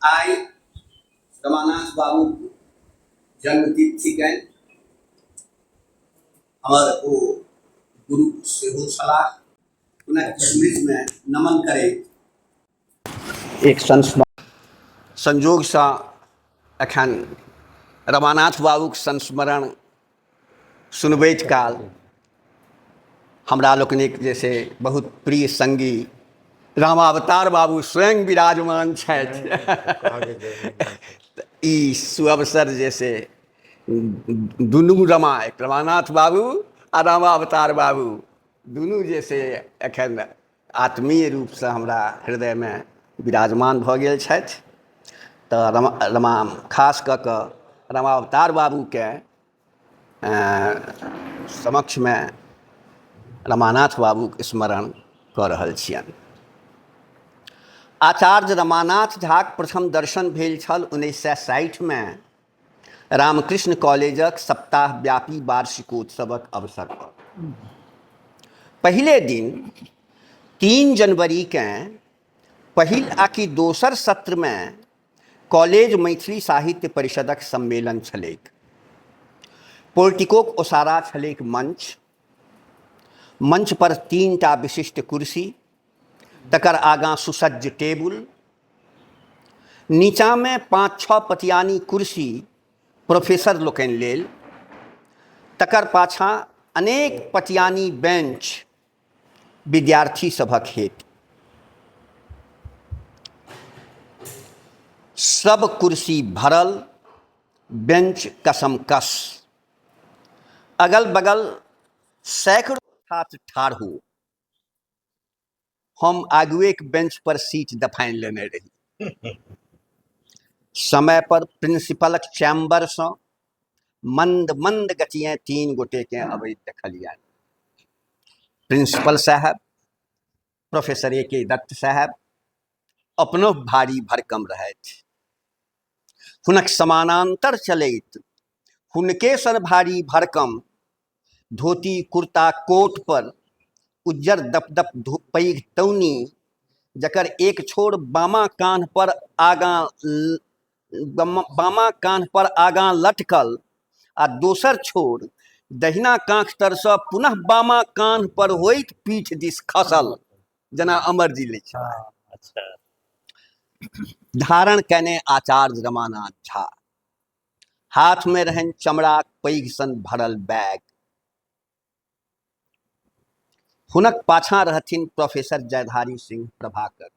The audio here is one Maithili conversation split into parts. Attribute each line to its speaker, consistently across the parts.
Speaker 1: आइ रमानाथ बाबू जन्मतिथि थिकनि। हमर ओ गुरु सेहो छलाह। हुनक स्मृतिमे नमन करैत एक संस्मरण संयोगसँ एखन रमानाथ बाबूक संस्मरण सुनबैत काल हमरा लोकनिक जे से बहुत प्रिय संगी रामावतार बाबू स्वयं विराजमान छथि। ई सुअवसर जे से दुनू रमा, एक रमानाथ बाबू आ रामावतार बाबू, दुनू जे से एखन आत्मीय रूपसँ हमरा हृदयमे विराजमान भऽ गेल छथि। तऽ रमा रमा खास कऽ कऽ रामावतार बाबूके समक्षमे रमानाथ बाबूके स्मरण कऽ रहल छियनि। आचार्य रमानाथ झाक प्रथम दर्शन भेल छल 1960मे रामकृष्ण कॉलेजक सप्ताहव्यापी वार्षिकोत्सवक अवसर पर। पहिले दिन 3 जनवरीकेँ पहिल आकि दोसर सत्रमे कॉलेज मैथिली साहित्य परिषदक सम्मेलन छलैक। पोर्टिकोक ओसारा छलैक मंच। मंच पर 3टा विशिष्ट कुर्सी, तकर आगाँ सुसज्ज टेबुल, नीचाँमे 5-6 पतियानी कुर्सी प्रोफेसर लोकनि लेल, तकर पाछाँ अनेक पतियानी बेंच विद्यार्थी सभक हेतु। सब कुर्सी भरल, बेंच कसम कस, अगल बगल सैकड़ों छात्र ठाढ़ हो। हम आगुएक बेंच पर सीट दफानि लेने रही। समय पर प्रिंसिपलक चैम्बरसँ मंद मंद गतिएँ 3 गोटेकेँ अबैत देखलियनि। प्रिंसिपल साहब, प्रोफेसर ए के दत्त साहब अपनो भारी भरकम रहथि। हुनक समानांतर चलैत हुनके सन भारी भरकम धोती कुर्ता कोट पर उज्जर दप दप पैघ तौनी, जकर एक छोर बामा कान्ह पर आगाँ बामा कान्ह पर आगाँ लटकल आ दोसर छोर दहिना काँख तरसँ पुनः बामा कान्ह पर होइत पीठ दिस खसल, जेना अमर जी लै छलाह।
Speaker 2: अच्छा।
Speaker 1: धारण कयने आचार्य रमानाथ झा। हाथमे रहनि चमड़ाक पैघ सन भरल बैग। हुनक पाछाँ रहथिन प्रोफेसर जयधारी सिंह प्रभाकर।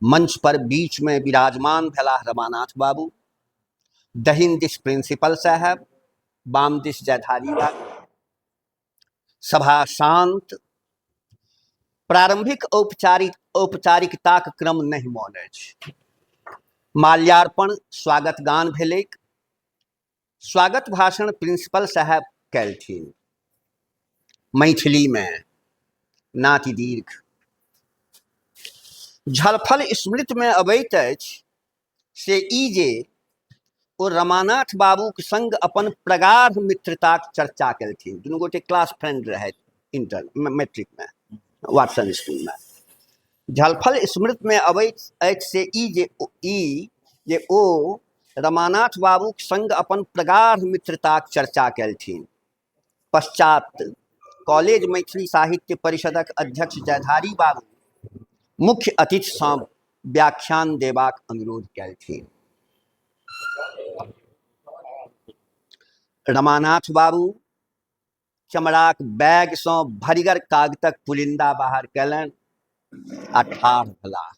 Speaker 1: मंच पर बीच में विराजमान भेलाह रमानाथ बाबू। दहिन दिस प्रिंसिपल साहब, बाम दिस जयधारी बाबू। सभा शांत। प्रारंभिक औपचारिकताक क्रम नहि मन अछि। माल्यार्पण स्वागत गान भेलैक। स्वागत भाषण प्रिंसिपल साहब कयलथिन मैथिलीमे, नाति दीर्घ। झलफल स्मृतिमे अबैत अछि से ई जे ओ रमानाथ बाबूक संग अपन प्रगाढ़ मित्रताक चर्चा केलथिन। दुनू गोटे क्लास फ्रेंड रहथि इंटर मैट्रिकमे वाटसन स्कूलमे। झलफल स्मृतिमे अबैत अछि से ई जे ओ रमानाथ बाबूक संग अपन प्रगाढ़ मित्रताक चर्चा केलथिन। पश्चात कॉलेज मैथिली साहित्य परिषदक अध्यक्ष जयधारी बाबू मुख्य अतिथिसँ व्याख्यान देबाक अनुरोध कयलथिन। रमानाथ बाबू चमड़ाक बैगसँ भरिगर कागतक पुलिंदा बाहर कयलनि आ ठाढ़ भेलाह।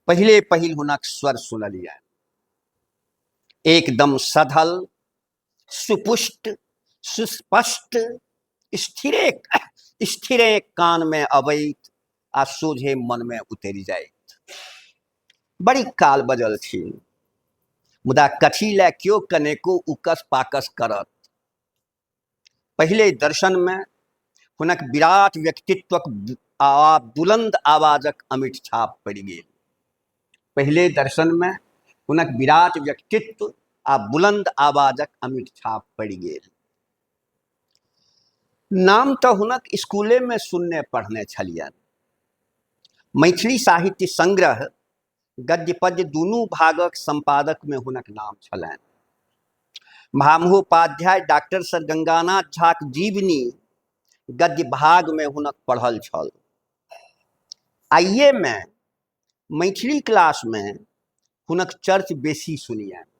Speaker 1: पहिले पहिल हुनक स्वर सुनलियनि, एकदम सधल, सुपुष्ट, सुस्पष्ट, स्थिरे स्थिरे कानमे अबैत आ सोझे मनमे उतरि जाइत। बड़ी काल बजलथिन, मुदा कथी लए केओ कनेको उकस पाकस करत। पहिले दर्शनमे हुनक विराट व्यक्तित्वक आ बुलंद आवाजक अमिट छाप पड़ि गेल। पहिले दर्शनमे हुनक विराट व्यक्तित्व आ बुलंद आवाजक अमिट छाप पड़ि गेल। नाम तऽ हुनक स्कूलेमे सुनने पढ़ने छलियनि, मैथिली साहित्य संग्रह गद्य पद्य दुनू भागक सम्पादकमे हुनक नाम छलनि। महामहोपाध्याय डॉक्टर सर गंगानाथ झाक जीवनी गद्य भागमे हुनक पढ़ल छल। आइए मे मैथिली क्लासमे हुनक चर्च बेसी सुनियनि।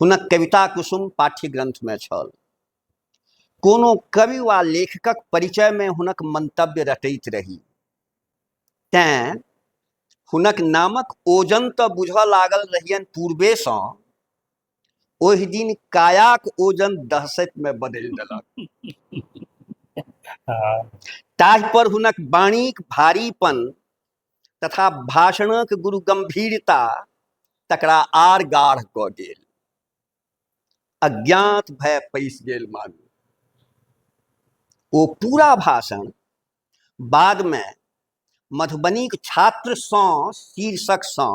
Speaker 1: हुनक कविता कुसुम पाठ्य ग्रंथमे छल। कोनो कवि वा लेखकक परिचयमे हुनक मंतव्य रटैत रही, तैं हुनक नामक ओजन तऽ बुझऽ लागल रहियनि पूर्वेसँ। ओहि दिन कायाक ओजन दहशतमे बदलि देलक। ताहि पर हुनक वाणीक भारीपन तथा भाषणक गुरु गंभीरता तकरा आर गाढ़ कऽ गेल। अज्ञात भय पैसि गेल मानू। ओ पूरा भाषण बादमे मधुबनीक छात्रसँ शीर्षकसँ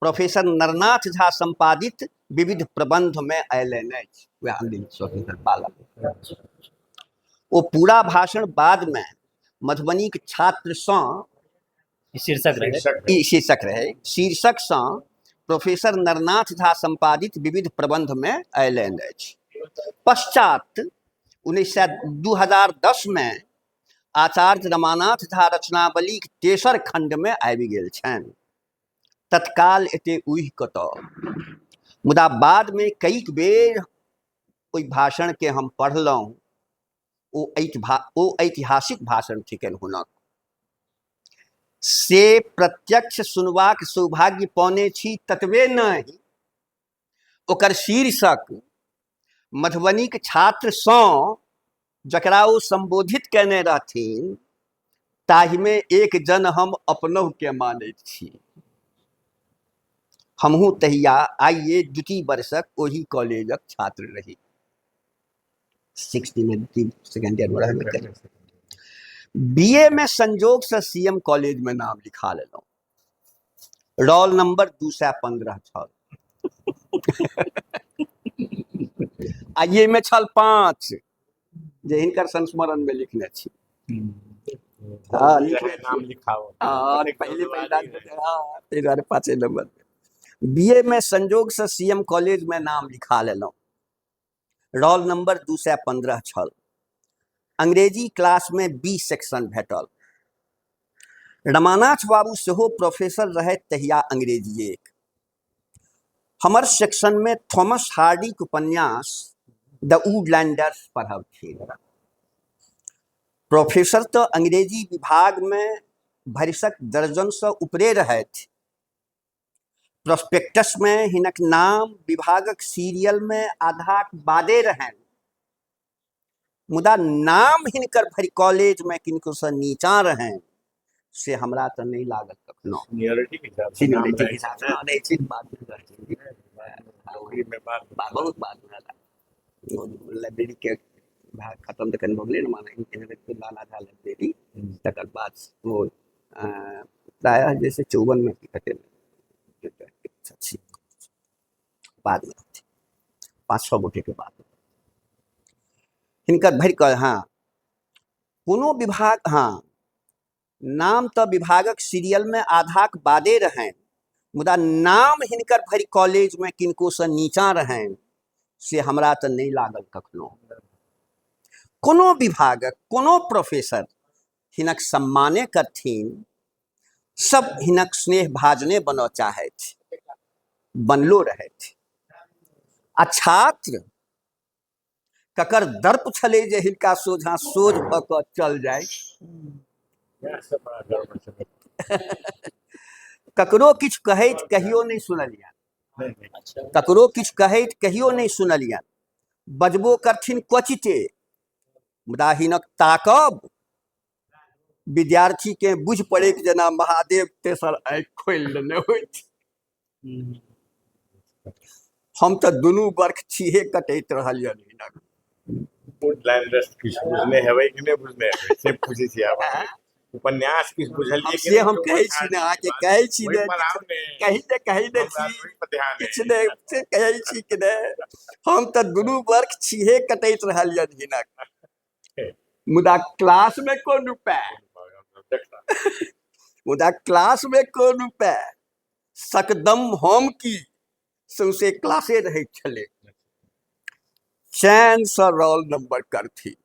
Speaker 1: प्रोफेसर नरनाथ झा सम्पादित विविध प्रबन्धमे अयलनि अछि। वएह अंग्रेजी स्वतंत्र पालक। ओ पूरा भाषण बादमे मधुबनीक छात्रसँ
Speaker 2: शीर्षक रहै,
Speaker 1: ई शीर्षक रहै, शीर्षकसँ प्रोफेसर नरनाथ झा सम्पादित विविध प्रबन्धमे अयलनि अछि। पश्चात 2010 मे आचार्य रमानाथ झा रचनावलीक तेसर खण्डमे आबि गेल छनि। तत्काल एते उहि कतऽ, मुदा बादमे कईक बेर ओहि भाषणके हम पढ़लहुँ। ओ ऐतिहासिक भाषण थिकनि हुनक, से प्रत्यक्ष सुनबाक सौभाग्य पौने छी। ततबे नहि, ओकर शीर्षक मधुबनीक छात्रसँ जकरा ओ सम्बोधित कयने रहथिन ताहिमे एक जन हम अपनहुके मानैत छी। हमहूँ तहिया आइए द्वितीय वर्षक ओहि कॉलेजक छात्र रही। सिक्सटी में सेकेंड ईयर में रहबे करी। बी ए में संयोग से सी एम कॉलेज में नाम लिखा लेलहुँ। रोल नंबर 215 छल, आ ये में छल 5, जे हिनकर संस्मरण में लिखने छी। हाँ, लिखने
Speaker 3: नाम लिखाओ।
Speaker 1: हाँ, पहले पहिला, हाँ, ताहि दुआरे 5 नंबर। बी ए में संयोग से सी एम कॉलेज में नाम लिखा लेलहुँ। रोल नंबर 215 छल। अंग्रेजी क्लासमे बी सेक्शन भेटल। रमानाथ बाबू सेहो प्रोफेसर रहथि तहिया अंग्रेजिएक। हमर सेक्शनमे थॉमस हार्डीक उपन्यास द वुडलैंडर्स पढ़बथिन। प्रोफेसर तऽ अंग्रेजी विभागमे भरिसक दर्जनसँ ऊपरे रहथि। प्रोस्पेक्टसमे हिनक नाम विभागक सीरियलमे आधाक बादे रहनि, मुदा नाम हिनकर भरि कॉलेजमे किनकोसँ नीचाँ रहनि से हमरा तऽ नहि लागल कखनो।
Speaker 3: सीनियरिटी के हिसाब से
Speaker 1: सीनियरिटी
Speaker 3: नाम
Speaker 1: के हिसाब से रहै छै, बादमे रहै छै।
Speaker 3: नौकरी में बाद
Speaker 1: बहुत बादमे लाइब्रेरी के भाग खतम तखन भऽ गेलै ने, माने लाला झा लाइब्रेरी, तकर बाद ओ प्रायः जैसे 54 में की कते बादमे 5-6 गोटे के बाद हिनकर भरि कऽ। हाँ, कोनो विभाग, हाँ, नाम तऽ विभागक सीरियलमे आधाक बादे रहनि, मुदा नाम हिनकर भरि कॉलेजमे किनकोसँ नीचाँ रहनि से हमरा तऽ नहि लागल कखनो। कोनो विभागक कोनो प्रोफेसर हिनक सम्माने करथिन, सब हिनक स्नेह भाजने बनऽ चाहथि, बनलो रहथि। आ छात्र ककर दर्प छलै जे हिनका सोझाँ सोझ भऽ कऽ चल जाय। ककरो किछु कहैत कहियो नहि सुनलियनि, ककरो किछु कहैत कहियो नहि सुनलियनि। बजबो करथिन क्वचिते, मुदा हिनक ताकब विद्यार्थी के बुझि पड़ैत जेना महादेव तेसर आँखि खोलि लेने होइत। हम तऽ दुनू बर्ख छीहे कटैत रहलियनि हिनक।
Speaker 3: वुडलैंडर्स किछु बुझने हेबै कि नहि बुझने हेबै से पूछै छी आब अहाँके। उपन्यास किछु बुझलियै कि
Speaker 1: से हम कहै छी ने अहाँके, कहै छी ने, कही ने, कही ने छी किछु नहि, से कहै छी कि नहि। हम तऽ दुनू बर्ख छीहे कटैत रहलियनि हिनक, मुदा क्लासमे कोन उपाय। मुदा क्लासमे कोन उपाय? सकदम हम की सौंसे क्लासे रहैत छलै। चैनसँ रोल नंबर करथिन,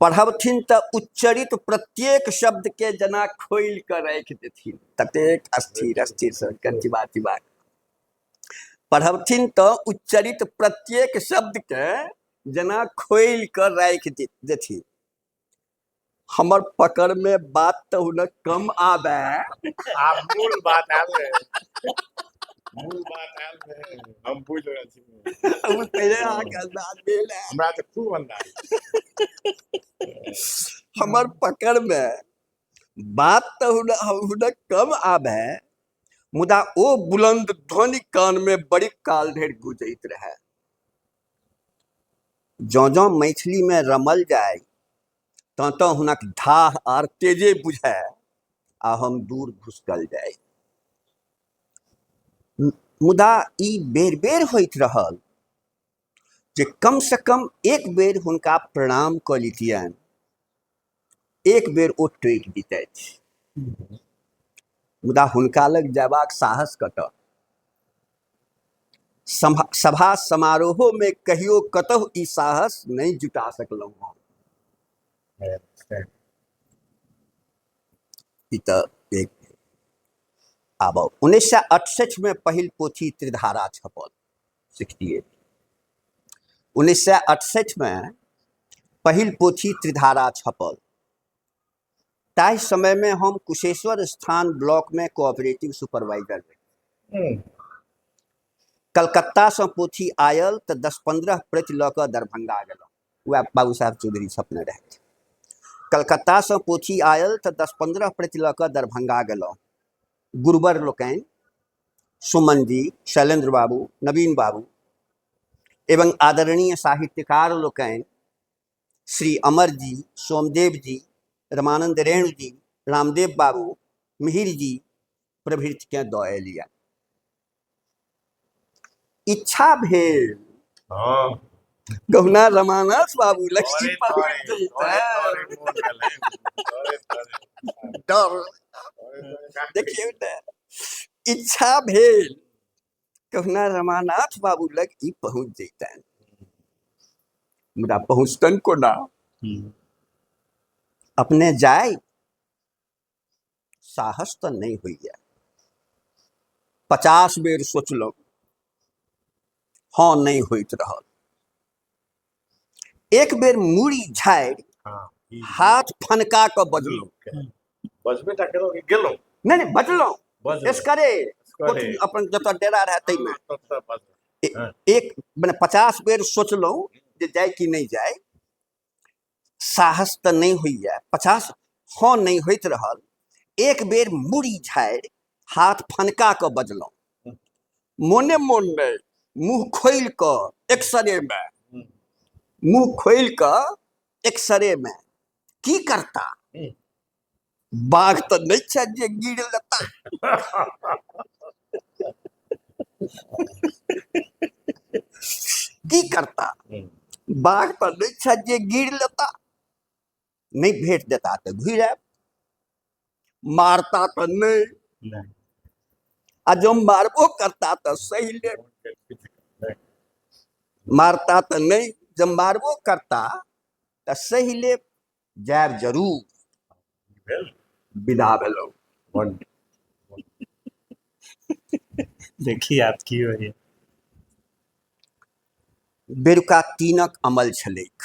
Speaker 1: पढ़बथिन तऽ उच्चरित प्रत्येक शब्दके जेना खोलि कऽ राखि देथिन, ततेक स्थिर स्थिर सँ चिबा चिबा पढ़बथिन तऽ उच्चरित प्रत्येक शब्दके जेना खोलि कऽ राखि देथिन। हमर पकड़ में बात तऽ हुनक कम आबे।
Speaker 3: आब मूल बात आयल रहे, मूल बात आयल रहे, हम बुझि रहल छी।
Speaker 1: हम पहिले अहाँके अंदाज भेल है।
Speaker 3: हमरा तऽ खूब अंदाज।
Speaker 1: हमर पकड़ में बात तऽ हुनक कम आबे, मुदा ओ बुलंद ध्वनि कान में बड़ी काल धरि गुजैत रहे। जँ जँ मैथिलीमे रमल जाय तँ तँ हुनक धाह आर तेजे बुझाय आ हम दूर घुसकल जाय। मुदा ई बेर बेर होइत रहल जे कम से कम एक बेर हुनका प्रणाम कऽ लितियनि, एक बेर ओ टोकि दितथि। मुदा हुनका लग जयबाक साहस कतऽ? सभा समारोहो में कहियो कतहु ई साहस नहीं जुटा सकलहुँ हम। ई तऽ एक। आब 1968 में पहिल पोथी त्रिधारा छपल, 68। 1968 में पहिल पोथी त्रिधारा छपल। ताहि समय में हम कुशेश्वर स्थान ब्लॉक में कोऑपरेटिव सुपरवाइजर रही। कलकत्ता से पोथी आयल तऽ 10-15 प्रति लऽ कऽ दरभंगा गेलहुँ। वएह बाबू साहब चौधरी छपने रहथि। कलकत्ता से पोथी आयल तऽ 10-15 प्रति लऽ कऽ दरभंगा गेलहुँ। गुरुवर लोकनि, सुमन जी, शैलेंद्र बाबू, नवीन बाबू एवं आदरणीय साहित्यकार लोकनि श्री अमर जी, सोमदेव जी, रमानंद रेणु जी, रामदेव बाबू, मिहिर जी प्रभृतिकेँ दऽ एलियनि। इच्छा भेल कहुना रमानाथ बाबू लक्ष्मी डर देखियौ ने, इच्छा भेल कहुना रमानाथ बाबू लग ई पहुँच जैतनि, मुदा पहुँचतनि कोना? अपने जाय साहस तऽ नहि होइए। 50 बेर सोचलहुँ, हँ नहि होइत रहल। एक बेर मूड़ी झाड़ि हाथ फनका कऽ बजलहुँ।
Speaker 3: बजबे टा केलहुँ कि गेलहुँ?
Speaker 1: नहि नहि, बजलहुँ एसकरे अपन जतऽ डेरा रहै ताहिमे। एक मने 50 बेर सोचलहुँ जे जाय कि नहि जाय, साहस तऽ नहि होइए। 50 हँ नहि होइत रहल। एक बेर मूड़ी झाड़ि हाथ फनका कऽ बजलहुँ, मोने मोन नहि, मुँह खोलि कऽ एक्सरेमे, मुँह खोलि कऽ एक्सरेमे, की करता, बाघ तऽ नहि छथि जे गिर लेता। की करता, बाघ तऽ नहि छथि जे गिर लेता। नहि भेट देता तऽ घुरि आयब, मारता तऽ नहि, आ जँ मारबो करता तऽ सही लेब। मारता तऽ नहि, जँ मारबो करता तऽ सही लेब, जायब जरूर। विदा भेलहुँ।
Speaker 2: देखिए आप की हो रही।
Speaker 1: बेरुका 3क अमल छलैक।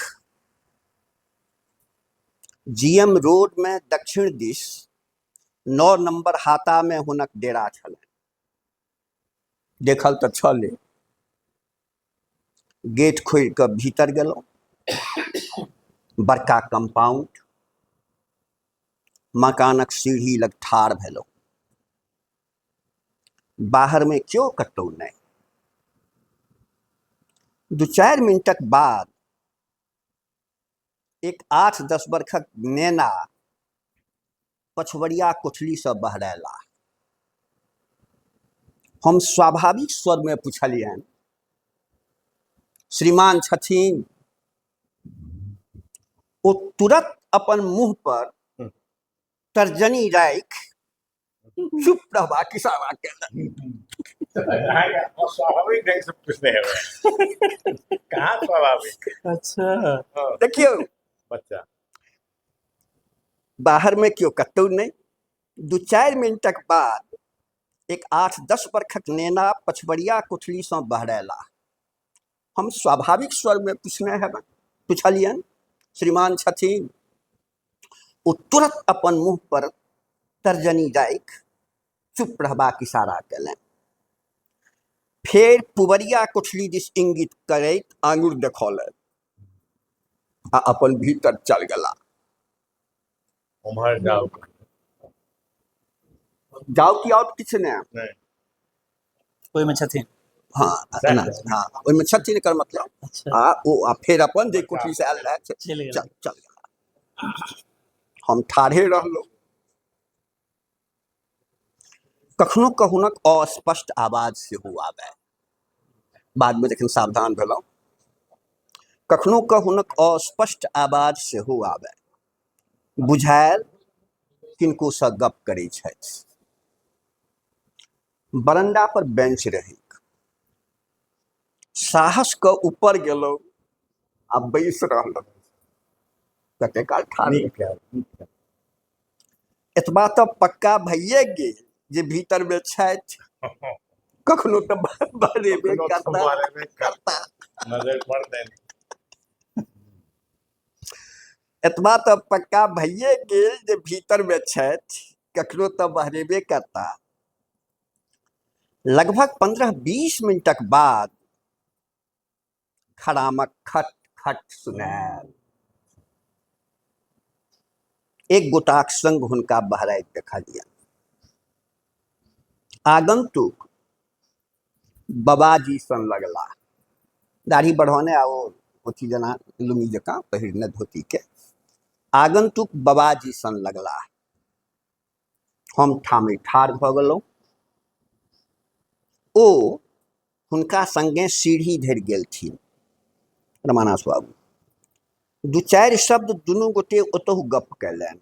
Speaker 1: जीएम रोड में दक्षिण दिस 9 नंबर हाता में हुनक डेरा छलनि। देखल तऽ छले। गेट खोलि कऽ भीतर गेलहुँ। बड़का कंपाउंड, मकानक सीढ़ी लग ठाढ़ भेलहुँ। बाहर में क्यों कतौ नहि। 2-4 मिनटक बाद एक 8-10 बरखक नेना पछवरिया कोठली से बहरायला। हम स्वाभाविक स्वर में पुछलियनि, श्रीमान छथिन? ओ तुरंत अपन मुंह पर तर्जनी राखि चुप रहबाक इशारा केलनि।
Speaker 3: अहाँके अस्वाभाविक ढंग से पूछने हेबै, कहाँ स्वाभाविक?
Speaker 2: अच्छा।
Speaker 3: हँ,
Speaker 1: देखियौ,
Speaker 3: बच्चा
Speaker 1: बाहर में केओ कतौ नहि। 2-4 मिनटक बाद एक 8-10 बरखक नेना पछबरिया कोठलीसँ बहरेला। हम स्वाभाविक स्वरमे पूछने हेबै, पुछलियनि, श्रीमान छथिन? ओ तुरंत अपन मुँह पर तर्जनी राखि चुप रहबाक इशारा केलनि। फेर पुबरिया कोठली दिस इंगित करैत आंगुर देखौलनि आ अपन भीतर चल गेला।
Speaker 3: उम्हर जाउ।
Speaker 1: जाउ कि आओर किछु नहि।
Speaker 2: ओहिमे छथिन।
Speaker 1: हाँ, एना, हाँ, ओहिमे छथिन एकर मतलब।
Speaker 2: अच्छा।
Speaker 1: आ ओ आ फेर अपन जे कोठली से आयल रहै
Speaker 2: चलि गेल।
Speaker 1: चल चल गेला। हम ठाढ़े रहलहुँ। कखनो कऽ हुनक अस्पष्ट आवाज सेहो आबय। बादमे जखन सावधान भेलहुँ, कखनो कऽ हुनक अस्पष्ट आवाज सेहो आबय। बुझायल किनकोसँ गप करै छथि। बरंडा पर बेंच रहैक। साहस कऽ ऊपर गेलहुँ आ बैस रहलहुँ। कते काल ठाढ़।
Speaker 3: नीक कयल, नीक कयल।
Speaker 1: एतबा तऽ पक्का भइए गेल जे भीतर मे छथि, कखनो तऽ बहरेबे
Speaker 3: कखनो तऽ
Speaker 1: करता।
Speaker 3: बहरेबे करता। नजर पड़तनि।
Speaker 1: एतबा तऽ पक्का भइए गेल जे भीतर मे छथि, कखनो तऽ बहरेबे करता। लगभग 15-20 मिनटक बाद खरामक खट खट सुनायल। एक गोटाक संग हुनका बहराइत देखलियनि। आगंतुक बबाजी सन लगला, दाढ़ी बढ़ौने आ ओ अथी जेना लुंगी जकाँ पहिरने धोती के। आगंतुक बबाजी सन लगला। हम ठामे ठाढ़ भऽ गेलहुँ। ओ हुनका संगे सीढ़ी धरि गेलखिन। रमानाथ बाबू 2-4 शब्द दुनू गोटे ओतहु गप कयलनि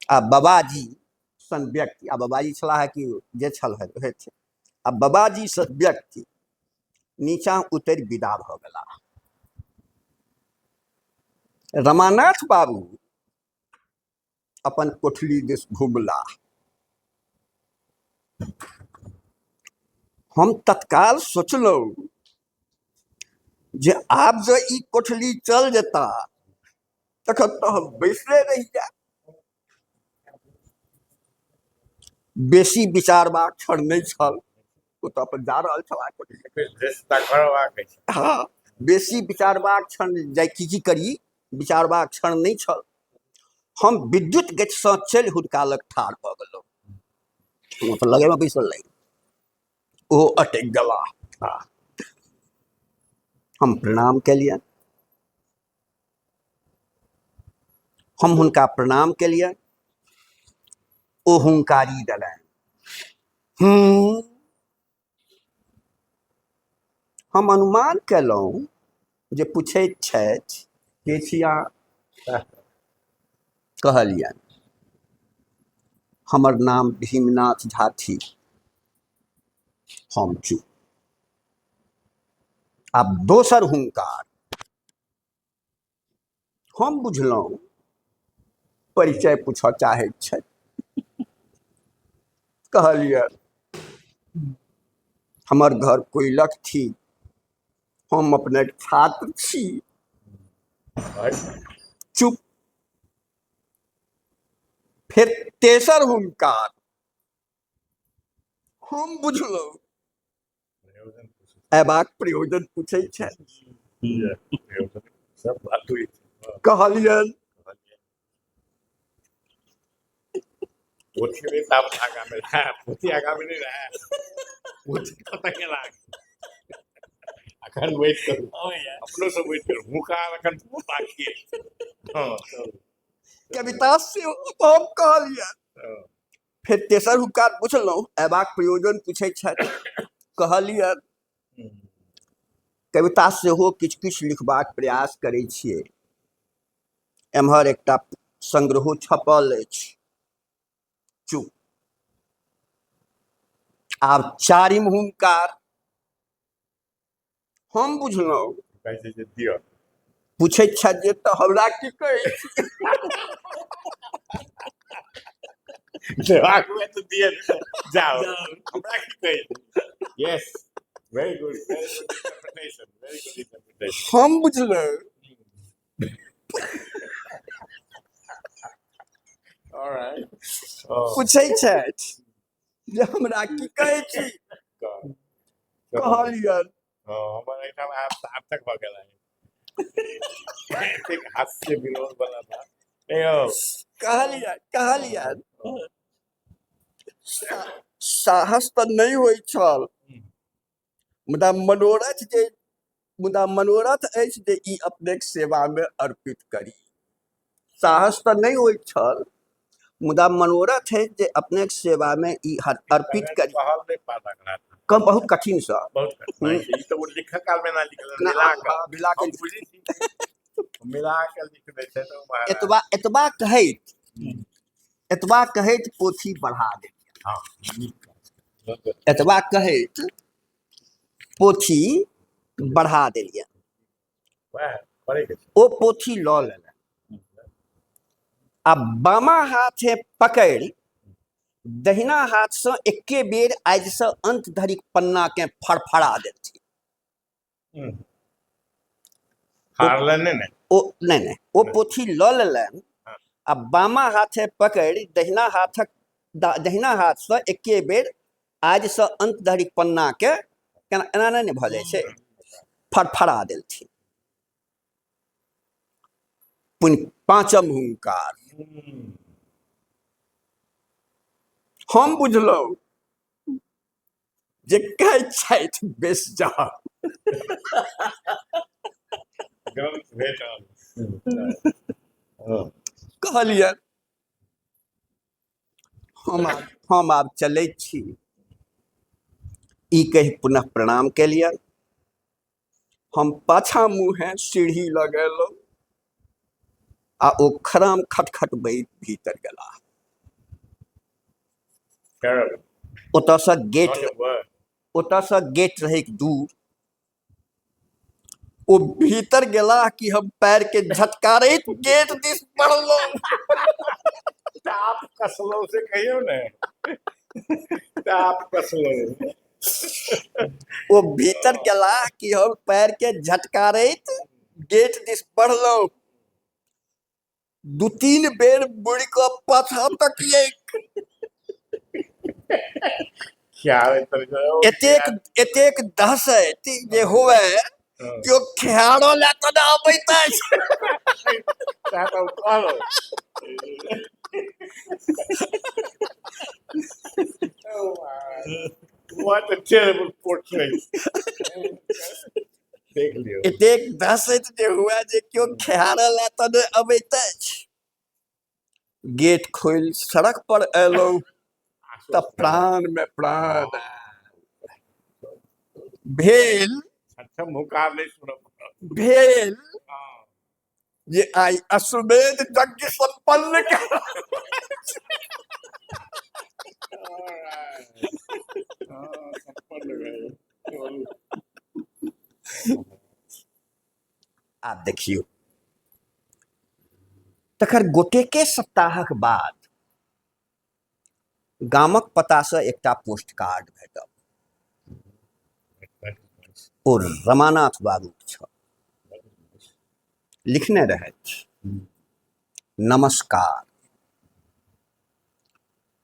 Speaker 1: आ बबाजी सन व्यक्ति, आ बबाजी छलाह कि जे छल होइत, आ बबाजी सन व्यक्ति नीचाँ उतरि विदा भऽ गेलाह। रमानाथ बाबू अपन कोठली दिस घुमला। हम तत्काल सोचलहुँ जे आब जँ ई कोठली चल जेता तखन तऽ हम बैसले रहि जायब। बेसी विचारबाक क्षण नहि छल, ओ तऽ अपन जा रहल छलाह कोठली।
Speaker 3: धृष्टता करबाक अछि।
Speaker 1: हाँ, बेसी विचारबाक क्षण जाय की की करी, विचारबाक क्षण नहि छल। हम विद्युत गतिसँ चलि हुनका लग ठाढ़ भऽ गेलहुँ। हम अपन लगेमे बैसल रही, ओ अटकि गेला। हम प्रणाम केलियनि। हम हुनका प्रणाम केलियनि। ओ हुंकारी देलनि। हूँ। हम अनुमान केलहुँ जे पूछैत छथि के छी अहाँ? कहलियनि, हमर नाम भीमनाथ झा छी। हम चुप। आब दोसर हुंकार। हम बुझलहुँ परिचय पूछऽ चाहैत छथि। कहलियै, हमर घर कोइलख थी, हम अपने छात्र छी। चुप। फेर तेसर हुंकार। हम बुझलहुँ अयबाक प्रयोजन पूछै छथि।
Speaker 3: सब बात होइ छै।
Speaker 1: कहलियनि,
Speaker 3: पोथी नहि ताबत आगामे रहए, पोथी आगामे नहि रहए, पोथी कतऽ गेला? अखन वेट करू, अपनो सब वेट करू, हुंकार अखन बाकी अछि। हँ, चलू।
Speaker 1: कविता सेहो हम कहलियनि।
Speaker 3: हँ।
Speaker 1: फेर तेसर हुंकार, बुझलहुँ अयबाक प्रयोजन पूछै छथि। कहलियनि, कविता सेहो किछु किछु लिखबाक प्रयास करै छियै। एम्हर एकटा संग्रहो छपल अछि। चुप। आब चारिम हुंकार। हम बुझलहुँ।
Speaker 3: कहै छै जे दिअ।
Speaker 1: पूछैत छथि जे तऽ हमरा की कहै छी?
Speaker 3: देबाक हुए तऽ दिअ, जाउ, हमरा की कहै छी? Yes, very good, very good interpretation, very good interpretation.
Speaker 1: हम बुझलहुँ।
Speaker 3: All right. Oh,
Speaker 1: पूछै छथि जे हमरा की कहै छी?
Speaker 3: God.
Speaker 1: कहलियनि।
Speaker 3: हँ, हमर एहिठाम आब सार्थक भऽ गेल है। एतेक हास्य विनोद वाला बात नहि यौ।
Speaker 1: कहलियनि, कहलियनि। साहस तऽ नहि होइ छल, मुदा मनोरथ जे मुदा मनोरथ अछि जे ई अपनेक सेवामे अर्पित करी। साहस तऽ नहि होइत छल, मुदा मनोरथ अछि जे अपनेक सेवामे ई अर्पित करी।
Speaker 3: कहल नहि पार लगला।
Speaker 1: कम बहुत कठिनसँ।
Speaker 3: बहुत कठिन छै। ई तऽ ओ लिखऽ काल मे ना लिखल, मिला कऽ।
Speaker 1: मिला
Speaker 3: हम
Speaker 1: कऽ।
Speaker 3: बुझै छी, मिला कऽ लिख दै छै तऽ महाराज।
Speaker 1: एतबा एतबा कहैत, एतबा कहैत पोथी बढ़ा देल।
Speaker 3: हँ,
Speaker 1: एतबा कहैत पोथी बढ़ा देलियै।
Speaker 3: वएह करैके छै।
Speaker 1: ओ पोथी लऽ लेलनि आ बामा हाथे पकड़ि दहिना हाथसँ एके बेर आदिसँ अंत धरिक पन्नाकेँ फड़फड़ा देलथिन।
Speaker 3: हारलनि नहि ने?
Speaker 1: ओ नहि नहि, ओ पोथी लऽ लेलनि आ बामा हाथे पकड़ि दहिना हाथक दहिना हाथसँ एके बेर आदिसँ अंत धरिक पन्नाके केना एना नहि ने भऽ जाइ छै, फड़फड़ा देलथिन। पुन पाँचम हुंकार। हम बुझलहुँ जे कहै छथि बेस जाउ।
Speaker 3: ग्रंथ भेटल।
Speaker 1: कहलियनि, हम आब चलैत छी। ई कहि पुनः प्रणाम केलियनि। हम पाछा मुँहे सीढ़ी लगेलहुँ आ ओ खराम खटखटबैत भीतर गेला।
Speaker 3: Terrible.
Speaker 1: ओतऽसँ गेट
Speaker 3: Not a word.
Speaker 1: ओतऽसँ गेट रहैक दूर। ओ भीतर गेला कि हम पैर के झटकारैत गेट दिस बढ़लहुँ।
Speaker 3: टाप कसलहुँ से कहियौ ने, टाप कसलहुँ।
Speaker 1: ओ भीतर गेला कि हम पैर के झटकारैत गेट दिस बढ़लहुँ। दू तीन बेर मुड़ि कऽ पाछाँ तकियैक।
Speaker 3: क्या
Speaker 1: एतेक एतेक दहशत जे हुए केओ खेहारो लए तऽ ने अबैत अछि।
Speaker 3: सएह तऽ हम कहलहुँ। Oh, my. What a terrible portrait. देख लियौ।
Speaker 1: एतेक दहशत जे हुए जे केओ खेहारो लए तऽ ने अबैत अछि। गेट खोलि सड़क पर अयलहुँ तऽ प्राण मे प्राण भेल।
Speaker 3: छठम हुंकार नहि सुनब।
Speaker 1: भेल
Speaker 3: हँ।
Speaker 1: जे आइ अश्वमेध यज्ञ सम्पन्न कर।
Speaker 3: All right. हँ, सम्पन्न भेल। चलू।
Speaker 1: आब देखियौ, तकर गोटेके सप्ताहक बाद गामक पतासँ एकटा पोस्ट कार्ड भेटल। ओ रमानाथ बाबूक छल। लिखने रहथि, नमस्कार,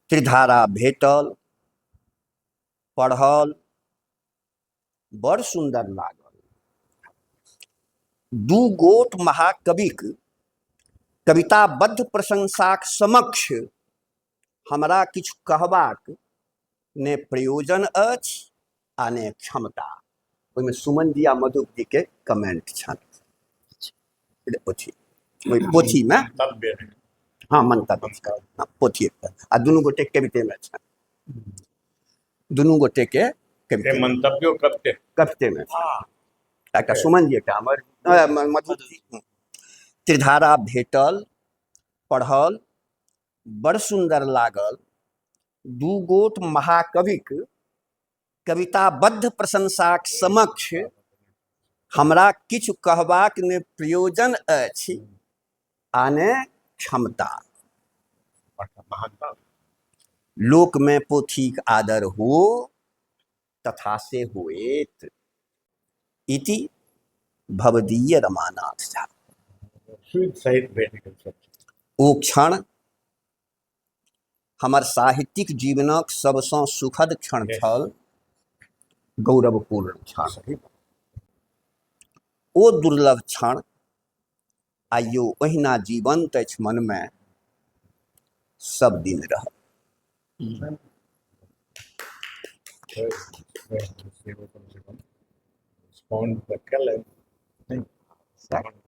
Speaker 1: त्रिधारा भेटल, पढ़ल, बड़ सुन्दर लागल। दू गोट महाकविक कविताबद्ध प्रशंसाक समक्ष हमरा किछु कहबाक ने प्रयोजन अछि आ ने क्षमता। ओहिमे सुमन जी आ मधुप जी के कमेंट छनि पोथी, ओहि पोथीमे।
Speaker 3: मन्तव्य।
Speaker 1: हँ, मंतव्य छनि। हँ, पोथी आ दुनू गोटे कवितेमे छनि, दुनू गोटे के
Speaker 3: से
Speaker 1: कविते
Speaker 3: मन्तव्यो कविते
Speaker 1: कवितेमे छनि। एकटा सुमन जी, एकटा अमर मधुप जी। त्रिधारा भेटल, पढ़ल, बड़ सुन्दर लागल। दू गोट महाकविक कविताबद्ध प्रशंसाक समक्ष हमरा किछु कहबाक ने प्रयोजन अछि आ ने क्षमता।
Speaker 3: महानता।
Speaker 1: लोकमे पोथीक आदर हो तथा से होएत। इति भवदीय रमानाथ झा।
Speaker 3: सुध सहित भेट गेल सब।
Speaker 1: ओ क्षण हमर साहित्यिक जीवनक सबसँ सुखद क्षण छल, गौरवपूर्ण क्षण।
Speaker 3: सही।
Speaker 1: ओ दुर्लभ क्षण आइयो ओहिना जीवंत अछि मनमे, सब दिन रहत।
Speaker 3: कम से कम रिस्पॉन्ड तऽ केलनि।